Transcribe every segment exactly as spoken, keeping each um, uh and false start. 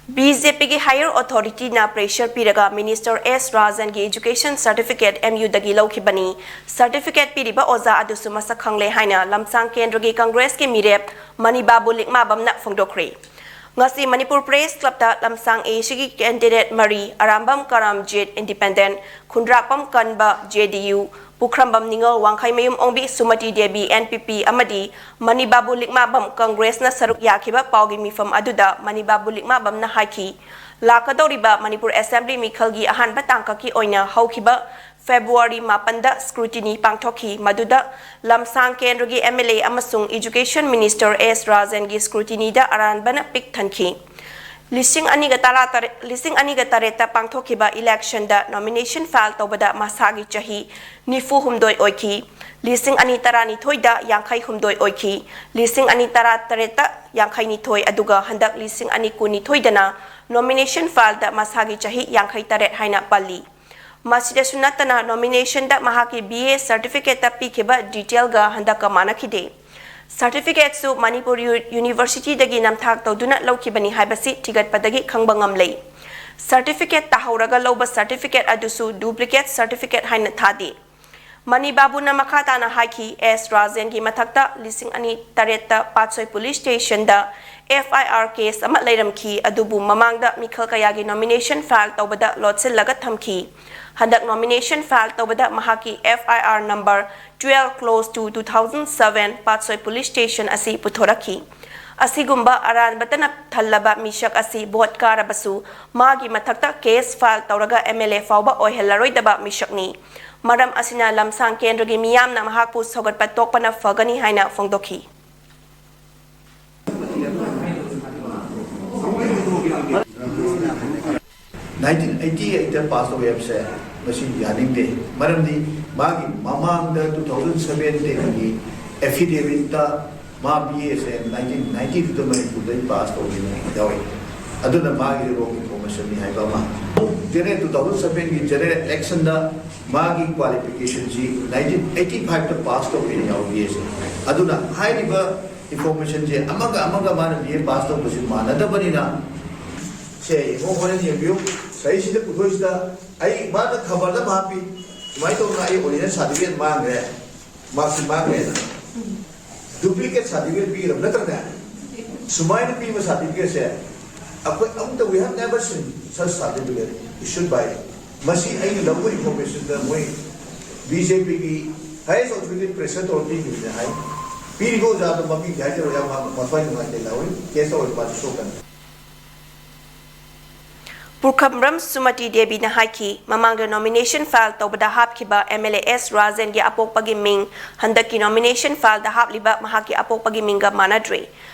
B J ꯄꯤꯒꯤ higher authorityꯅ pressure ꯄꯤꯔꯒ Minister S ꯔꯥꯖꯟꯒꯤ education certificate M Uꯗꯒꯤ ꯂꯧꯈꯤꯕꯅꯤ꯫ Certificate ꯄꯤꯔꯤꯕ ꯑꯣꯖꯥ ꯑꯗꯨꯁꯨ ꯃꯁꯛ ꯈꯪꯂꯦ ꯍꯥꯏꯅ ꯂꯝꯁꯥꯡ ꯀꯦꯟꯗ꯭ꯔꯒꯤ ꯀꯪꯒ꯭ꯔꯦꯁꯀꯤ ꯃꯤꯔꯦꯞ ꯃꯅꯤꯕꯥꯕꯨ ꯂꯤꯛꯃꯥꯕꯝꯅ ꯐꯣꯡꯗꯣꯛꯈ꯭ꯔꯦ꯫ ꯉꯁꯤ ꯃꯅꯤꯄꯨꯔ Press Clubꯇ ꯂꯝꯁꯥꯡ ꯑꯦꯁꯤꯒꯤ candidate ꯃꯔꯤ, ꯑꯔꯥꯝꯕꯝ ꯀꯔꯥꯝꯖꯤꯠ, Independent, ꯈꯨꯟꯗ꯭ꯔꯥꯛꯄꯝ ꯀꯟꯕ, J D U, ꯄꯨꯈ꯭ꯔꯝꯕꯝ ꯅꯤꯉꯣꯜ, ꯋꯥꯡꯈꯩꯃꯌꯨꯝ ꯑꯣꯡꯕꯤ, ꯁꯨꯃꯇꯤ ꯗꯦꯕꯤ, N P P, ꯑꯃꯗꯤ ꯃꯅꯤꯕꯥꯕꯨ ꯂꯤꯛꯃꯥꯕꯝ, ꯀꯪꯒ꯭ꯔꯦꯁꯅ ꯁꯔꯨꯛ ꯌꯥꯈꯤꯕ ꯄꯥꯎꯒꯤ ꯃꯤꯐꯝ ꯑꯗꯨꯗ ꯃꯅꯤꯕꯥꯕꯨ ꯂꯤꯛꯃꯥꯕꯝꯅ ꯍꯥꯏꯈꯤ, ꯂꯥꯛꯀꯗꯧꯔꯤꯕ ꯃꯅꯤꯄꯨꯔ Assembly ꯃꯤꯈꯜꯒꯤ ꯑꯍꯥꯟꯕ ꯇꯥꯡꯀꯛꯀꯤ ꯑꯣꯏꯅ ꯍꯧꯈꯤꯕ February ꯃꯥꯄꯟꯗ scrutiny ꯄꯥꯡꯊꯣꯛꯈꯤ꯫ ꯃꯗꯨꯗ ꯂꯝꯁꯥꯡ ꯀꯦꯟꯗ꯭ꯔꯒꯤ M L A ꯑꯃꯁꯨꯡ Education Minister S ꯔꯥꯖꯟꯒꯤ scrutinyꯗ ꯑꯔꯥꯟꯕꯅ ꯄꯤꯛ ꯊꯟꯈꯤ꯫ ꯂꯤꯁꯤꯡ ꯑꯅꯤꯒ ꯇꯔꯥꯇꯔꯦꯠ, ꯂꯤꯁꯤꯡ ꯑꯅꯤꯒ ꯇꯔꯦꯠꯇ ꯄꯥꯡꯊꯣꯛꯈꯤꯕ electionꯗ nomination file ꯇꯧꯕꯗ ꯃꯁꯥꯒꯤ ꯆꯍꯤ ꯅꯤꯐꯨ ꯍꯨꯝꯗꯣꯏ ꯑꯣꯏꯈꯤ꯫ ꯂꯤꯁꯤꯡ ꯑꯅꯤ ꯇꯔꯥꯅꯤꯊꯣꯏꯗ ꯌꯥꯡꯈꯩ ꯍꯨꯝꯗꯣꯏ ꯑꯣꯏꯈꯤ꯫ ꯂꯤꯁꯤꯡ ꯑꯅꯤ ꯇꯔꯥꯇꯔꯦꯠꯇ ꯌꯥꯡꯈꯩ ꯅꯤꯊꯣꯏ, ꯑꯗꯨꯒ ꯍꯟꯗꯛ ꯂꯤꯁꯤꯡ ꯑꯅꯤ ꯀꯨꯟꯅꯤꯊꯣꯏꯗꯅ nomination fileꯗ ꯃꯁꯥꯒꯤ ꯆꯍꯤ ꯌꯥꯡꯈꯩ ꯇꯔꯦꯠ ꯍꯥꯏꯅ ꯄꯜꯂꯤ꯫ ꯃꯁꯤꯗꯁꯨ ꯅꯠꯇꯅ nominationꯗ ꯃꯍꯥꯛꯀꯤ B A certificateꯇ ꯄꯤꯈꯤꯕ detailꯒ ꯍꯟꯗꯛꯀ ꯃꯥꯟꯅꯈꯤꯗꯦ꯫ Certificateꯁꯨ ꯃꯅꯤꯄꯨꯔ ꯌꯨ-, Universityꯗꯒꯤ ꯅꯝꯊꯥꯛ ꯇꯧꯗꯨꯅ ꯂꯧꯈꯤꯕꯅꯤ ꯍꯥꯏꯕꯁꯤ ꯊꯤꯒꯠꯄꯗꯒꯤ ꯈꯪꯕ ꯉꯝꯂꯦ꯫ Certificate ꯇꯥꯍꯧꯔꯒ ꯂꯧꯕ certificate ꯑꯗꯨꯁꯨ duplicate certificate ꯍꯥꯏꯅ ꯊꯥꯗꯦ꯫ ꯃꯅꯤ ꯕꯥꯕꯨꯅ ꯃꯈꯥ ꯇꯥꯅ ꯍꯥꯏꯈꯤ, S ꯔꯥꯖꯦꯟꯒꯤ ꯃꯊꯛꯇ ꯂꯤꯁꯤꯡ ꯑꯅꯤ ꯇꯔꯦꯠꯇ ꯄꯥꯠꯁꯣꯏ police stationꯗ F I R case ꯑꯃ ꯂꯩꯔꯝꯈꯤ, ꯑꯗꯨꯕꯨ ꯃꯃꯥꯡꯗ ꯃꯤꯈꯜ ꯀꯌꯥꯒꯤ nomination file ꯇꯧꯕꯗ ꯂꯣꯠꯁꯤꯜꯂꯒ ꯊꯝꯈꯤ꯫ ꯍꯟꯗꯛ nomination file ꯇꯧꯕꯗ ꯃꯍꯥꯛꯀꯤ F I R number twelve close to two thousand seven Patsoi police station ꯑꯁꯤ ꯄꯨꯊꯣꯔꯛꯈꯤ꯫ ꯑꯁꯤꯒꯨꯝꯕ ꯑꯔꯥꯟꯕꯇꯅ ꯊꯜꯂꯕ ꯃꯤꯁꯛ ꯑꯁꯤ vote ꯀꯥꯔꯕꯁꯨ ꯃꯥꯒꯤ ꯃꯊꯛꯇ case file ꯇꯧꯔꯒ M L A ꯐꯥꯎꯕ ꯑꯣꯏꯍꯜꯂꯔꯣꯏꯗꯕ ꯃꯤꯁꯛꯅꯤ꯫ ꯃꯔꯝ ꯑꯁꯤꯅ ꯂꯝꯁꯥꯡ ꯀꯦꯟꯗ꯭ꯔꯒꯤ ꯃꯤꯌꯥꯝꯅ ꯃꯍꯥꯛꯄꯨ ꯁꯧꯒꯠꯄ ꯇꯣꯛꯄꯅ ꯐꯒꯅꯤ ꯍꯥꯏꯅ ꯐꯣꯡꯗꯣꯛꯈꯤ꯫ Nineteen eighty eightꯇ pass ꯇꯧꯋꯦ ꯍꯥꯏꯕꯁꯦ ꯃꯁꯤ ꯌꯥꯅꯤꯡꯗꯦ꯫ ꯃꯔꯝꯗꯤ ꯃꯥꯒꯤ ꯃꯃꯥꯡꯗ two thousand sevenꯇꯦꯟꯒꯤ affidavitꯇ ꯃꯥ B A say nineteen ninety two ꯗ ꯃꯅꯤꯄꯨꯔꯗꯒꯤ pass ꯇꯧꯈꯤꯕ ꯌꯥꯎꯏ꯫ ꯑꯗꯨꯅ ꯃꯥꯒꯤ wrong informationꯅꯤ ꯍꯥꯏꯕ ꯑꯃ꯫ General two thousand sevenꯒꯤ general electionꯗ ꯃꯥꯒꯤ qualificationꯁꯤ nineteen eighty fiveꯇ pass ꯇꯧꯕꯤꯅ ꯌꯥꯎꯕꯤꯌꯦ꯫ ꯑꯗꯨꯅ ꯍꯥꯏꯔꯤꯕ informationꯁꯦ ꯑꯃꯒ ꯑꯃꯒ ꯃꯥꯅ B A pass ꯇꯧꯕꯁꯤ ꯃꯥꯟꯅꯗꯕꯅꯤꯅ ꯁꯦ ꯌꯦꯡꯉꯣ, ꯍꯣꯔꯦꯟ ꯌꯦꯡꯕꯤꯌꯨ꯫ ꯆꯍꯤꯁꯤꯗ ꯄꯨꯊꯣꯛꯏꯁꯤꯗ ꯑꯩ, ꯃꯥꯅ ꯈꯕꯔꯗ ꯑꯃ ꯍꯥꯞꯄꯤ, ꯁꯨꯃꯥꯏꯅ ꯇꯧꯗꯅ ꯑꯩ ꯑꯣꯔꯤꯖꯤꯅꯦꯜ ꯁꯥꯔꯇꯤꯐꯤꯀꯦꯠ ꯃꯥꯡꯈ꯭ꯔꯦ, ꯃꯥꯔꯛꯁꯤꯠ ꯃꯥꯡꯈ꯭ꯔꯦꯅ꯫ ꯗꯨꯄ꯭ꯂꯤꯀꯦꯠ ꯁꯥꯔꯇꯤꯐꯤꯀꯦꯠ ꯄꯤꯒꯗꯕ ꯅꯠꯇ꯭ꯔꯅꯦ? ꯁꯨꯃꯥꯏꯅ ꯄꯤꯕ ꯁꯥꯔꯇꯤꯐꯤꯀꯦꯠꯁꯦ ꯑꯩꯈꯣꯏ ꯑꯃꯨꯛꯇ, we have never seen such certificate issued by, ꯃꯁꯤ ꯑꯩꯅ ꯂꯧꯕ ꯏꯟꯐꯣꯔꯃꯦꯁꯟꯗ ꯃꯣꯏ ꯕꯤ ꯖꯦ ꯄꯤꯒꯤ ꯍꯥꯏꯌꯦꯁ ꯑꯣꯊꯣꯔꯤꯇꯤ ꯄ꯭ꯔꯦꯁꯔ ꯇꯧꯔ ꯄꯤꯈꯤꯕꯅꯦ ꯍꯥꯏ꯫ ꯄꯤꯔꯤꯕ ꯑꯣꯖꯥꯗꯣ ꯃꯃꯤꯡꯗꯤ ꯍꯥꯏꯖꯔꯣꯏ, ꯌꯥꯝ ꯃꯊ꯭ꯋꯥꯏ ꯅꯨꯡꯉꯥꯏꯇꯦ ꯂꯥꯎꯏ, ꯀꯦꯁ ꯇꯧꯔꯤꯕ ꯃꯥꯁꯨ ꯁꯣꯛꯀꯅꯤ꯫ ꯄꯨꯈ꯭ꯔꯝꯕ꯭ꯔꯝ ꯁꯨꯃꯇꯤ ꯗꯦꯕꯤꯅ ꯍꯥꯏꯈꯤ, ꯃꯃꯥꯡꯗ ꯅꯣꯃꯤꯅꯦꯁꯟ ꯐꯥꯏꯜ ꯇꯧꯕꯗ ꯍꯥꯞꯈꯤꯕ ꯑꯦꯝ ꯑꯦꯜ ꯑꯦ ꯑꯦꯁ ꯔꯥꯖꯦꯟꯒꯤ ꯑꯄꯣꯛꯄꯒꯤ ꯃꯤꯡ ꯍꯟꯗꯛꯀꯤ ꯅꯣꯃꯤꯅꯦꯁꯟ ꯐꯥꯏꯜꯗ ꯍꯥꯞꯂꯤꯕ ꯃꯍꯥꯛꯀꯤ ꯑꯄꯣꯛꯄꯒꯤ ꯃꯤꯡꯒ ꯃꯥꯟꯅꯗ꯭ꯔꯦ꯫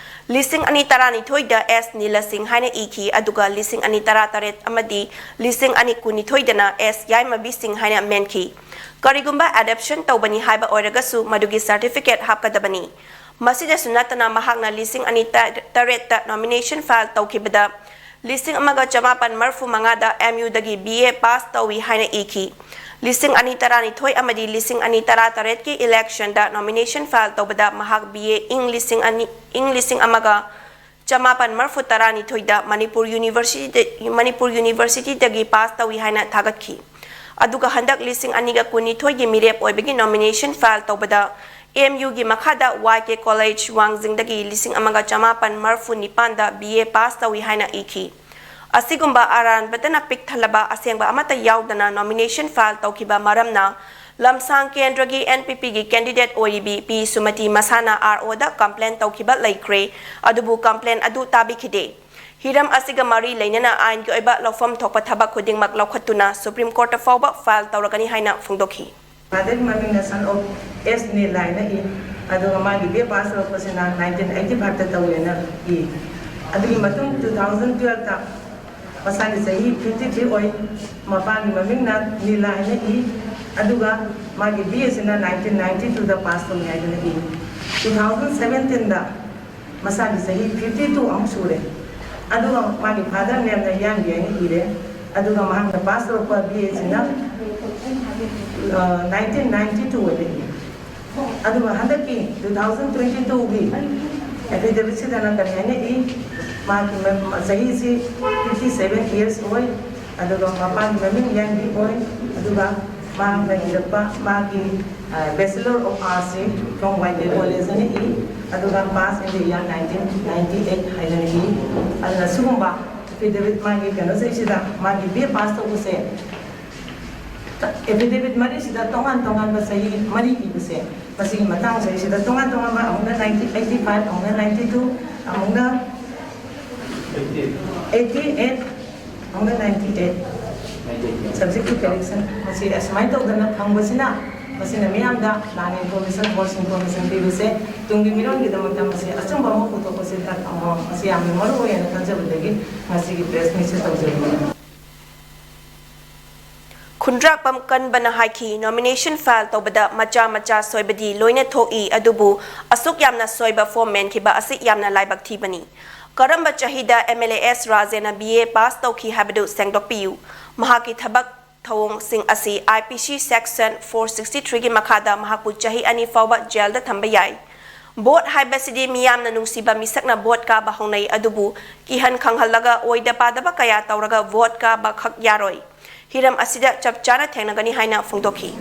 ꯂꯤꯁꯤꯡ ꯑꯅꯤ ꯇꯔꯥꯅꯤꯊꯣꯏꯗ ꯑꯦꯁ ꯅꯤꯂ ꯁꯤꯡ ꯍꯥꯏꯅ ꯏꯈꯤ, ꯑꯗꯨꯒ ꯂꯤꯁꯤꯡ ꯑꯅꯤ ꯇꯔꯥꯇꯔꯦꯠ ꯑꯃꯗꯤ ꯂꯤꯁꯤꯡ ꯑꯅꯤ ꯀꯨꯟꯅꯤꯊꯣꯏꯗꯅ ꯑꯦꯁ ꯌꯥꯏꯃꯕꯤ ꯁꯤꯡ ꯍꯥꯏꯅ ꯃꯦꯟꯈꯤ꯫ ꯀꯔꯤꯒꯨꯝꯕ ꯑꯦꯗꯞꯁꯟ ꯇꯧꯕꯅꯤ ꯍꯥꯏꯕ ꯑꯣꯏꯔꯒꯁꯨ ꯃꯗꯨꯒꯤ ꯁꯥꯔꯇꯤꯐꯤꯀꯦꯠ ꯍꯥꯞꯀꯗꯕꯅꯤ꯫ ꯃꯁꯤꯗꯁꯨ ꯅꯠꯇꯅ ꯃꯍꯥꯛꯅ ꯂꯤꯁꯤꯡ ꯑꯅꯤ ꯇꯔꯦꯠꯇ ꯅꯣꯃꯤꯅꯦꯁꯟ ꯐꯥꯏꯜ ꯇꯧꯈꯤꯕꯗ ꯂꯤꯁꯤꯡ ꯑꯃꯒ ꯆꯃꯥꯄꯟ ꯃꯔꯐꯨ ꯃꯉꯥꯗ ꯑꯦꯝ ꯌꯨꯗꯒꯤ ꯕꯤ ꯑꯦ ꯄꯥꯁ ꯇꯧꯏ ꯍꯥꯏꯅ ꯏꯈꯤ꯫ ꯂꯤꯁꯤꯡ ꯑꯅꯤ ꯇꯔꯥꯅꯤꯊꯣꯏ ꯑꯃꯗꯤ ꯂꯤꯁꯤꯡ ꯑꯅꯤ ꯇꯔꯥꯇꯔꯦꯠꯀꯤ ꯏꯂꯦꯛꯁꯟꯗ ꯅꯣꯃꯤꯅꯦꯁꯟ ꯐꯥꯏꯜ ꯇꯧꯕꯗ ꯃꯍꯥꯛ ꯕꯤ ꯑꯦ ꯏꯪ ꯂꯤꯁꯤꯡ ꯑꯅꯤ, ꯏꯪ ꯂꯤꯁꯤꯡ ꯑꯃꯒ ꯆꯃꯥꯄꯟ ꯃꯔꯐꯨ ꯇꯔꯥꯅꯤꯊꯣꯏꯗ ꯃꯅꯤꯄꯨꯔ ꯌꯨꯅꯤꯚꯔꯁꯤꯇꯤꯗ, ꯃꯅꯤꯄꯨꯔ ꯌꯨꯅꯤꯚꯔꯁꯤꯇꯤꯗꯒꯤ ꯄꯥꯁ ꯇꯧꯏ ꯍꯥꯏꯅ ꯊꯥꯒꯠꯈꯤ꯫ ꯑꯗꯨꯒ ꯍꯟꯗꯛ ꯂꯤꯁꯤꯡ ꯑꯅꯤꯒ ꯀꯨꯟꯅꯤꯊꯣꯏꯒꯤ ꯃꯤꯔꯦꯞ ꯑꯣꯏꯕꯒꯤ ꯅꯣꯃꯤꯅꯦꯁꯟ ꯐꯥꯏꯜ ꯇꯧꯕꯗ ꯑꯦꯝ ꯌꯨꯒꯤ ꯃꯈꯥꯗ ꯋꯥꯏ ꯀꯦ ꯀꯣꯂꯦꯖ ꯋꯥꯡꯖꯤꯡꯗꯒꯤ ꯂꯤꯁꯤꯡ ꯑꯃꯒ ꯆꯃꯥꯄꯟ ꯃꯔꯐꯨ ꯅꯤꯄꯥꯟꯗ ꯕꯤ ꯑꯦ ꯄꯥꯁ ꯇꯧꯏ ꯍꯥꯏꯅ ꯏꯈꯤ꯫ ꯑꯁꯤꯒꯨꯝꯕ ꯑꯔꯥꯟꯕꯇꯅ ꯄꯤꯛ ꯊꯜꯂꯕ ꯑꯁꯦꯡꯕ ꯑꯃꯠꯇ ꯌꯥꯎꯗꯅ ꯅꯣꯃꯤꯅꯦꯁꯟ ꯐꯥꯏꯜ ꯇꯧꯈꯤꯕ ꯃꯔꯝꯅ ꯂꯝꯁꯥꯡ ꯀꯦꯟꯗ꯭ꯔꯒꯤ ꯑꯦꯟ ꯄꯤ ꯄꯤꯒꯤ ꯀꯦꯟꯗꯤꯗꯦꯠ ꯑꯣꯏꯔꯤꯕꯤ ꯄꯤ ꯁꯨꯃꯇꯤ ꯃꯁꯥꯅ ꯑꯥꯔ ꯑꯣꯗ ꯀꯝꯄ꯭ꯂꯦꯟ ꯇꯧꯈꯤꯕ ꯂꯩꯈ꯭ꯔꯦ, ꯑꯗꯨꯕꯨ ꯀꯝꯄ꯭ꯂꯦꯟ ꯑꯗꯨ ꯇꯥꯕꯤꯈꯤꯗꯦ꯫ ꯍꯤꯔꯝ ꯑꯁꯤꯒ ꯃꯔꯤ ꯂꯩꯅꯅ ꯑꯥꯏꯟꯒꯤ ꯑꯣꯏꯕ ꯂꯧꯐꯝ ꯊꯣꯛꯄ ꯊꯕꯛ ꯈꯨꯗꯤꯡꯃꯛ ꯂꯧꯈꯠꯇꯨꯅ ꯁꯨꯄ꯭ꯔꯤꯝ ꯀꯣꯔꯠꯇ ꯐꯥꯎꯕ ꯐꯥꯏꯜ ꯇꯧꯔꯒꯅꯤ ꯍꯥꯏꯅ ꯐꯣꯡꯗꯣꯛꯈꯤ꯫ ꯐꯥꯗꯔꯒꯤ ꯃꯃꯤꯡꯅ ꯁꯟ ꯑꯣꯐ ꯑꯦꯁ ꯅꯤꯜ ꯍꯥꯏꯅ ꯏ꯫ ꯑꯗꯨꯒ ꯃꯥꯒꯤ ꯕꯤ ꯑꯦ ꯄꯥꯁ ꯇꯧꯔꯛꯄꯁꯤꯅ ꯅꯥꯏꯟꯇꯤꯟ ꯑꯩꯠꯇꯤ ꯐꯥꯏꯚꯇ ꯇꯧꯋꯦꯅ ꯏ꯫ ꯑꯗꯨꯒꯤ ꯃꯇꯨꯡ ꯇꯨ ꯊꯥꯎꯖꯟ ꯇꯨꯋꯦꯜꯐꯇ ꯃꯁꯥꯒꯤ ꯆꯍꯤ ꯐꯤꯐꯇꯤ ꯊ꯭ꯔꯤ ꯑꯣꯏ꯫ ꯃꯄꯥꯒꯤ ꯃꯃꯤꯡꯅ ꯅꯤꯂꯥ ꯍꯥꯏꯅ ꯏ꯫ ꯑꯗꯨꯒ ꯃꯥꯒꯤ ꯕꯤ ꯑꯦꯁꯤꯅ ꯅꯥꯏꯟꯇꯤꯟ ꯅꯥꯏꯟꯇꯤ ꯇꯨꯗ ꯄꯥꯁ ꯇꯧꯏ ꯍꯥꯏꯗꯅ ꯏ꯫ ꯇꯨ ꯊꯥꯎꯖꯟ ꯁꯕꯦꯟꯇꯤꯟꯗ ꯃꯁꯥꯒꯤ ꯆꯍꯤ ꯐꯤꯐꯇꯤ ꯇꯨ ꯑꯃꯨꯛ ꯁꯨꯔꯦ꯫ ꯑꯗꯨꯒ ꯃꯥꯒꯤ ꯐꯥꯗꯔ ꯅꯦꯝꯅ ꯏꯌꯥꯝꯕꯤ ꯍꯥꯏꯅ ꯏꯔꯦ꯫ ꯑꯗꯨꯒ ꯃꯍꯥꯛꯅ ꯄꯥꯁ ꯇꯧꯔꯛꯄ ꯕꯤ ꯑꯦꯁꯤꯅ ꯅꯥꯏꯟꯇꯤꯟ ꯅꯥꯏꯟꯇꯤ ꯇꯨ ꯑꯣꯏꯅ ꯏ꯫ ꯑꯗꯨꯒ ꯍꯟꯗꯛꯀꯤ ꯇꯨ ꯊꯥꯎꯖꯟ ꯇ꯭ꯋꯦꯟꯇꯤ ꯇꯨꯒꯤ ꯑꯦꯐꯤꯗꯦꯕꯤꯠꯁꯤꯗꯅ ꯀꯔꯤ ꯍꯥꯏꯅ ꯏ? ꯃꯥꯒꯤ ꯆꯍꯤꯁꯤ Fifty seven years ꯑꯣꯏ꯫ ꯑꯗꯨꯒ ꯃꯄꯥꯒꯤ ꯃꯃꯤꯡ ꯌꯥꯏꯕꯤ ꯑꯣꯏ꯫ ꯑꯗꯨꯒ ꯃꯥꯅ ꯏꯔꯛꯄ ꯃꯥꯒꯤ Bachelor of Arts ꯁꯤ from ꯋꯥꯏ ꯀꯦ ꯀꯣꯂꯦꯖꯇꯅ ꯏ꯫ ꯑꯗꯨꯒ pass in the year nineteen ninety eight ꯍꯥꯏꯗꯅ ꯏ꯫ ꯑꯗꯨꯅ ꯁꯤꯒꯨꯝꯕ affidavit ꯃꯥꯒꯤ ꯀꯩꯅꯣꯁꯤꯗꯩꯁꯤꯗ ꯃꯥꯒꯤ B A pass ꯇꯧꯕꯁꯦ affidavit ꯃꯔꯤꯁꯤꯗ ꯇꯣꯉꯥꯟ ꯇꯣꯉꯥꯟꯕ ꯆꯍꯤ ꯃꯔꯤ ꯏꯕꯁꯦ ꯃꯁꯤꯒꯤ ꯃꯇꯥꯡꯁꯤꯗꯩꯁꯤꯗ ꯇꯣꯉꯥꯟ ꯇꯣꯉꯥꯟꯕ ꯑꯃꯨꯛꯅ nineteen eighty five, ꯑꯃꯨꯛꯅ ninety two, ꯑꯃꯨꯛꯅ eighty eight, ꯑꯃꯨꯛꯅ ninety eight subject to correction ꯃꯁꯤ ꯑꯁꯨꯃꯥꯏꯅ ꯇꯧꯗꯅ ꯐꯪꯕꯁꯤꯅ ꯃꯁꯤꯅ ꯃꯤꯌꯥꯝꯗ ꯂꯥꯟ information, false information ꯄꯤꯕꯁꯦ ꯇꯨꯡꯒꯤ ꯃꯤꯔꯣꯜꯒꯤꯗꯃꯛꯇ ꯃꯁꯤ ꯑꯆꯨꯝꯕ ꯑꯃ ꯄꯨꯊꯣꯛꯄꯁꯦ ꯃꯁꯤ ꯌꯥꯝꯅ ꯃꯔꯨ ꯑꯣꯏ ꯍꯥꯏꯅ ꯈꯟꯖꯕꯗꯒꯤ ꯉꯁꯤꯒꯤ press meet ꯁꯦ ꯇꯧꯖꯕꯅꯤ꯫ ꯈꯨꯟꯗ꯭ꯔꯥꯛꯄꯝ ꯀꯟꯕꯅ ꯍꯥꯏꯈꯤ, nomination file ꯇꯧꯕꯗ ꯃꯆꯥ ꯃꯆꯥ ꯁꯣꯏꯕꯗꯤ ꯂꯣꯏꯅ ꯊꯣꯛꯏ, ꯑꯗꯨꯕꯨ ꯑꯁꯨꯛ ꯌꯥꯝꯅ ꯁꯣꯏꯕ form ꯃꯦꯟꯈꯤꯕ ꯑꯁꯤ ꯌꯥꯝꯅ ꯂꯥꯏꯕꯛ ꯊꯤꯕꯅꯤ꯫ ꯀꯔꯝꯕ ꯆꯍꯤꯗ M L A S ꯔꯥꯖꯦꯅ B A pass ꯇꯧꯈꯤ ꯍꯥꯏꯕꯗꯨ ꯁꯦꯡꯗꯣꯛꯄꯤꯌꯨ꯫ ꯃꯍꯥꯛꯀꯤ ꯊꯕꯛ ꯊꯧꯑꯣꯡꯁꯤꯡ ꯑꯁꯤ I P C section four sixty three ꯒꯤ ꯃꯈꯥꯗ ꯃꯍꯥꯛꯄꯨ ꯆꯍꯤ ꯑꯅꯤ ꯐꯥꯎꯕ ꯖꯦꯜꯗ ꯊꯝꯕ ꯌꯥꯏ꯫ ꯚꯣꯠ ꯍꯥꯏꯕꯁꯤꯗꯤ ꯃꯤꯌꯥꯝꯅ ꯅꯨꯡꯁꯤꯕ ꯃꯤꯁꯛꯅ ꯚꯣꯠ ꯀꯥꯕ ꯍꯧꯅꯩ, ꯑꯗꯨꯕꯨ ꯀꯤꯍꯟ ꯈꯪꯍꯜꯂꯒ ꯑꯣꯏꯗ ꯄꯥꯗꯕ ꯀꯌꯥ ꯇꯧꯔꯒ ꯚꯣꯠ ꯀꯥꯕ ꯈꯛ ꯌꯥꯔꯣꯏ꯫ ꯍꯤꯔꯝ ꯑꯁꯤꯗ ꯆꯞ ꯆꯥꯅ ꯊꯦꯡꯅꯒꯅꯤ ꯍꯥꯏꯅ ꯐꯣꯡꯗꯣꯛꯈꯤ꯫